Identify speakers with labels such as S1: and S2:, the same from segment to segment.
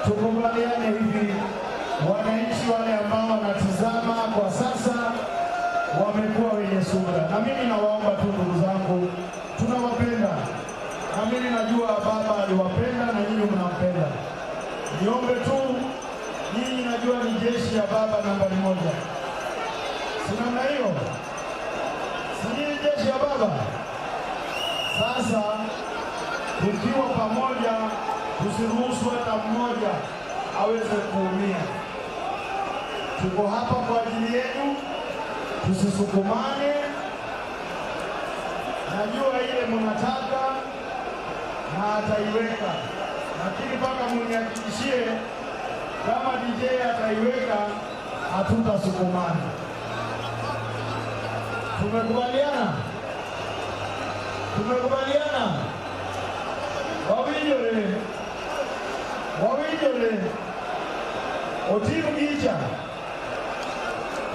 S1: Tukubaliane hivi, wananchi wale ambao wanatizama kwa sasa wamekuwa wenye subira, na mimi nawaomba tu ndugu zangu, tunawapenda, na mimi najua baba aliwapenda na nyinyi mnampenda. Niombe tu nyinyi, najua ni jeshi ya baba nambari moja, si namna hiyo? Si nyinyi jeshi ya baba? Sasa tukiwa pamoja, tusiruhusu hata mmoja aweze kuumia. Tuko hapa kwa ajili yenu, tusisukumane. Najua ile mnataka na ataiweka, lakini mpaka munihakikishie kama DJ ataiweka, hatutasukumana. Tumekubaliana? Tumekubaliana? Wawinjore, wawinjore, otim gicha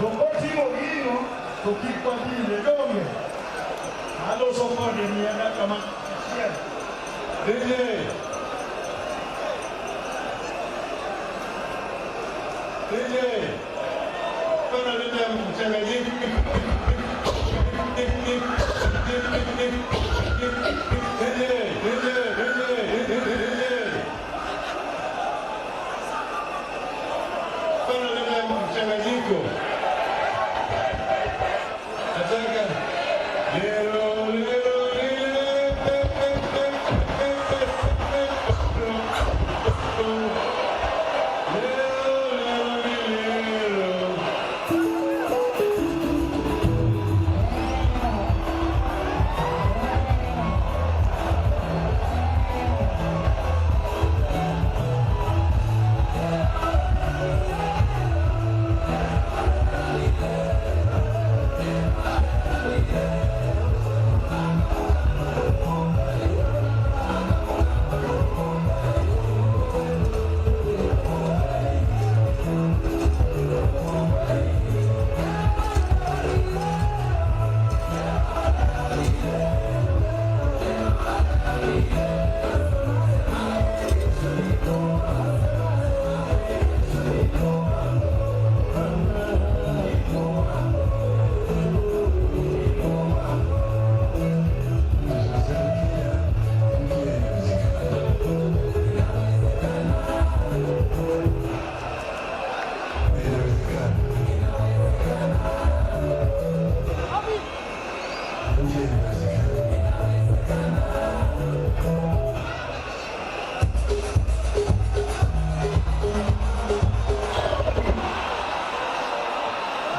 S1: to kotimo gino to kik wadile donge aloso kode miya dakika achiel.
S2: DJ. DJ. Bana leta mchanganyiko. DJ, DJ, DJ, DJ. Bana leta mchanganyiko. Nataka lero lero lile. Lero lero lero.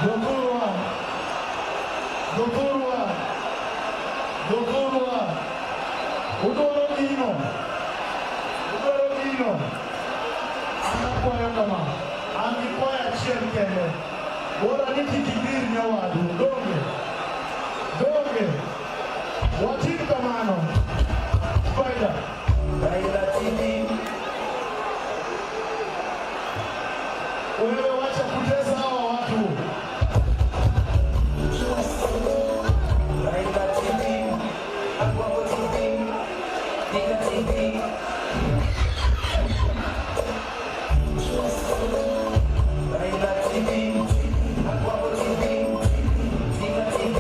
S1: Jothurwa, jothurwa, jothurwa, udwaro gino, udwaro gino. An akwayo kama, an gi kwayo achiel kende. Bora ni kik idhir nyawadu, donge? Donge? Watim kamano. Faida.
S3: Raila TV.
S1: Wewe wacha kutesa hawa watu.
S3: Raila TV. Agwambo TV. Dinga TV. Raila TV. Agwambo TV. Dinga TV.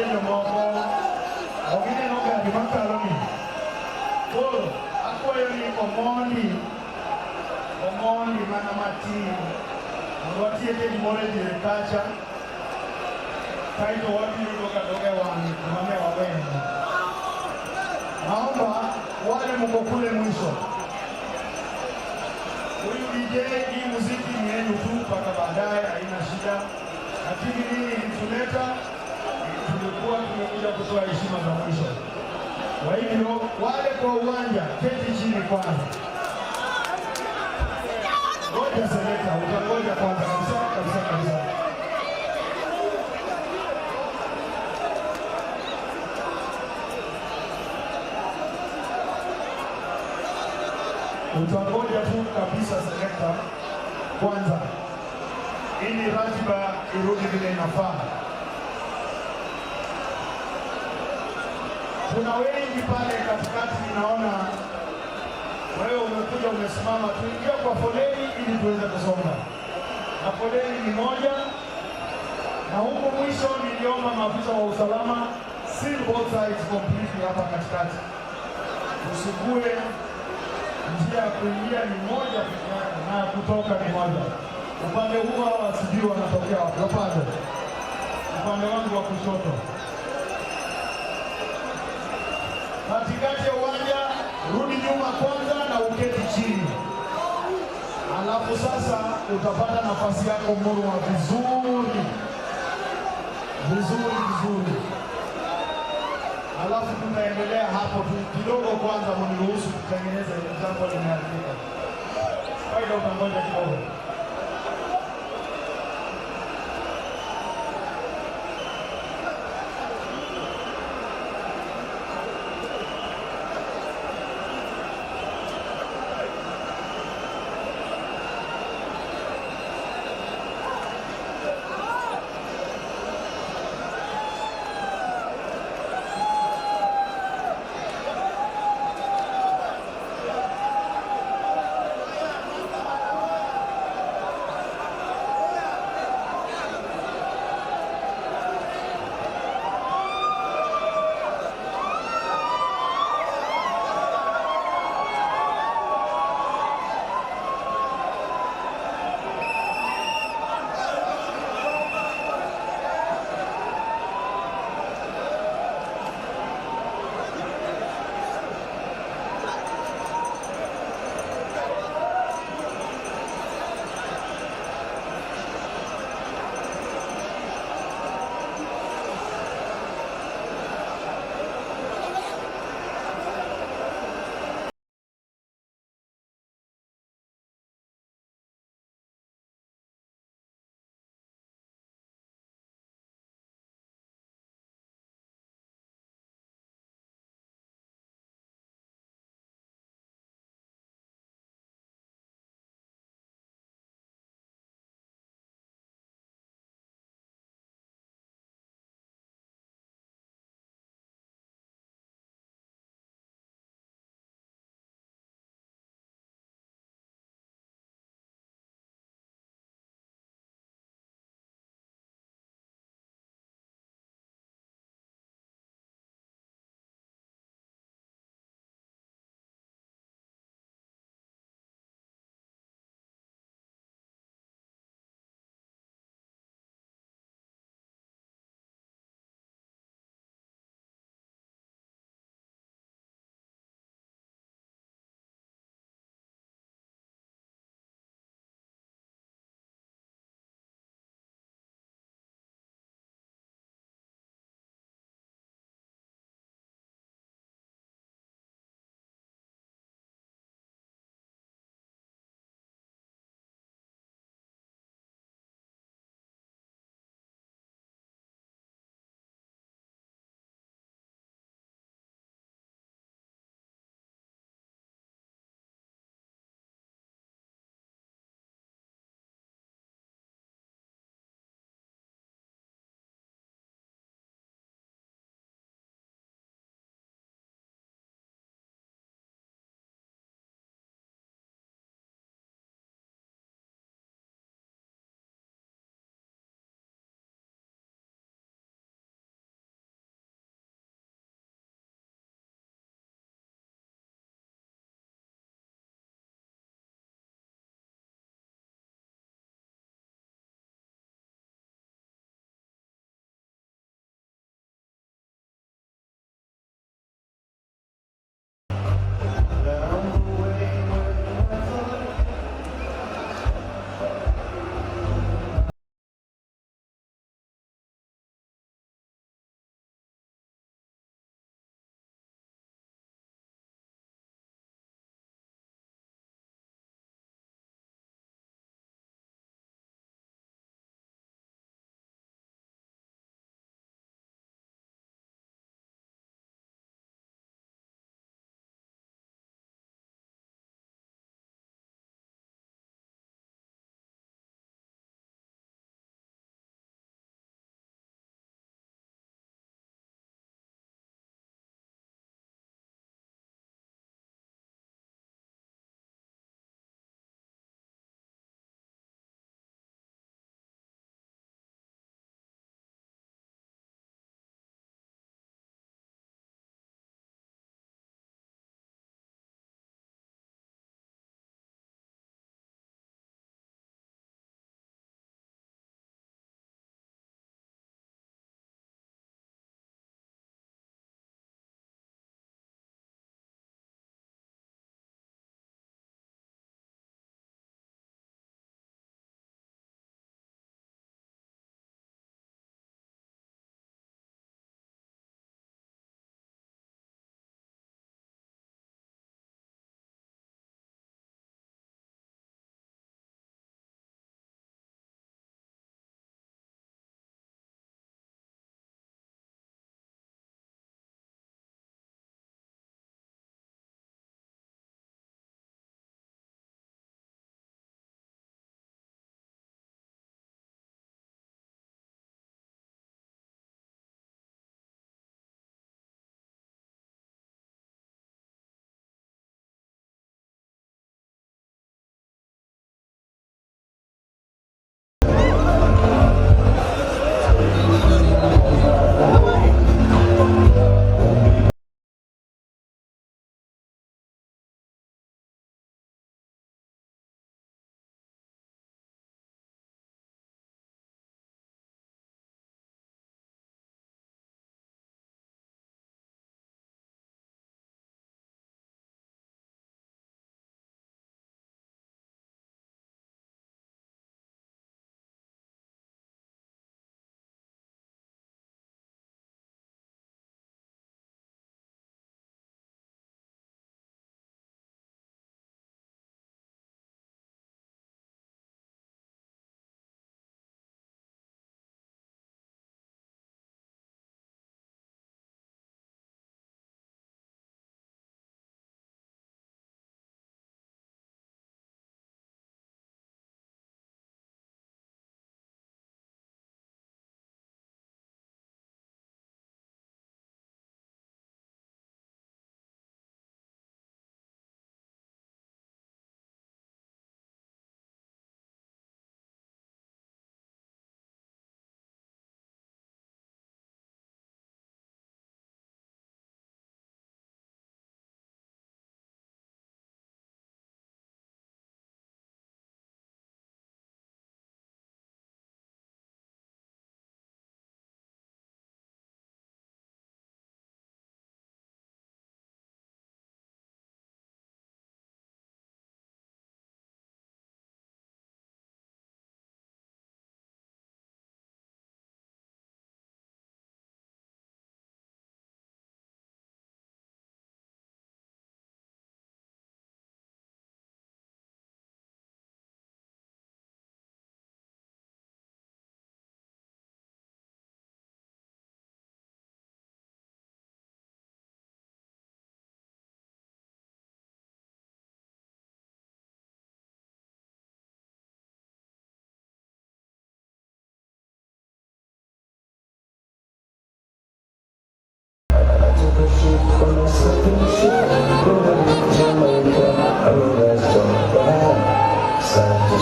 S1: Nitie jomoko ok ineno gari makalo ni. Koro akwayo ni omondi omondi mana matin mondo watieke gimoro e diere kacha kaeto wabiro dok adoga e wang'e kuma ne wawene. Naomba wale mko kule mwisho, huyu DJ, hii muziki ni yenu tu mpaka baadaye, haina shida, lakini nini ilituleta, tulikuwa tumekuja kutoa heshima za mwisho. Kwa hivyo wale kwa uwanja, keti chini kwanza. Ngoja selekta, utangoja kwanza kabisa kabisa kabisa. Utangoja tu kabisa selekta kwanza, ili ratiba irudi vile inafaa. Kuna wengi pale katikati, ninaona wewe umekuja umesimama, tuingia kwa foleni ili tuweze kusonga, na foleni ni moja, na huku mwisho niliomba maafisa wa usalama seal both sides completely hapa katikati, usikue njia ya kuingia ni moja peke yake na ya kutoka ni moja. Upande huu hawa sijui wanatokea wapi, wapande upande wangu wa kushoto, katikati ya uwanja, rudi nyuma kwanza na uketi chini, alafu sasa utapata nafasi yako murwa vizuri vizuri vizuri, alafu tutaendelea hapo tu kidogo. Kwanza mniruhusu kutengeneza hili jambo limeharibika. Faida, utangoja kidogo.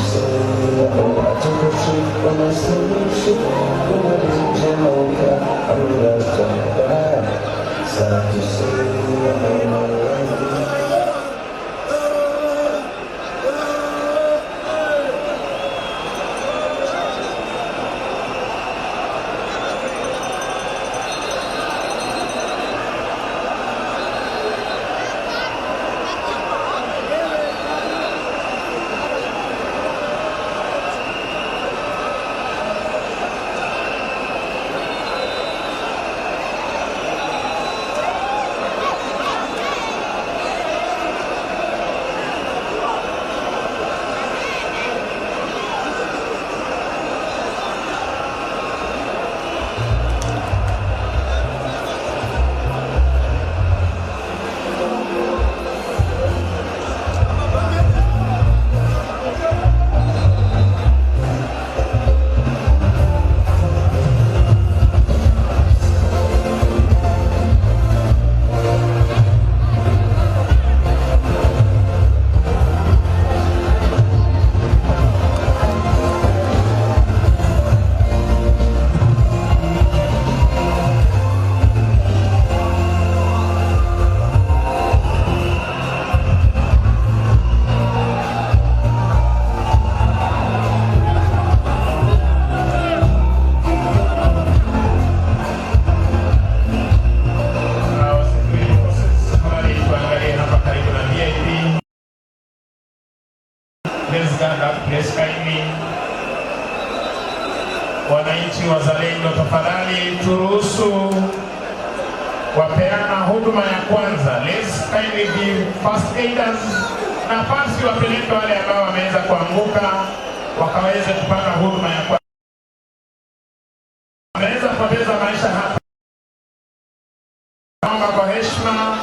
S3: I took a trip on a slip over to Jamaica. I realized I'm bad. Sad to say, I made my life.
S1: Tuangalie hapa karibu na VIP. Please stand up, please kindly. Wananchi wazalendo, tafadhali turuhusu wapeana huduma ya kwanza. Let's kindly give first aiders nafasi, wapeleke wale ambao wameweza kuanguka wakaweze kupata huduma ya kwanza. Wameweza kupoteza maisha hapa. Naomba kwa heshima,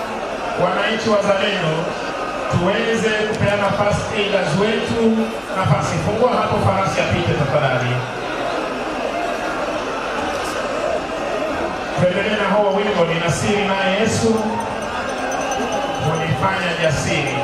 S1: wananchi wazalendo, tuweze kupeana first aiders wetu nafasi. Fungua hapo farasi apite tafadhali. Tuendelee na huo wimbo, nina siri naye Yesu hunifanya jasiri.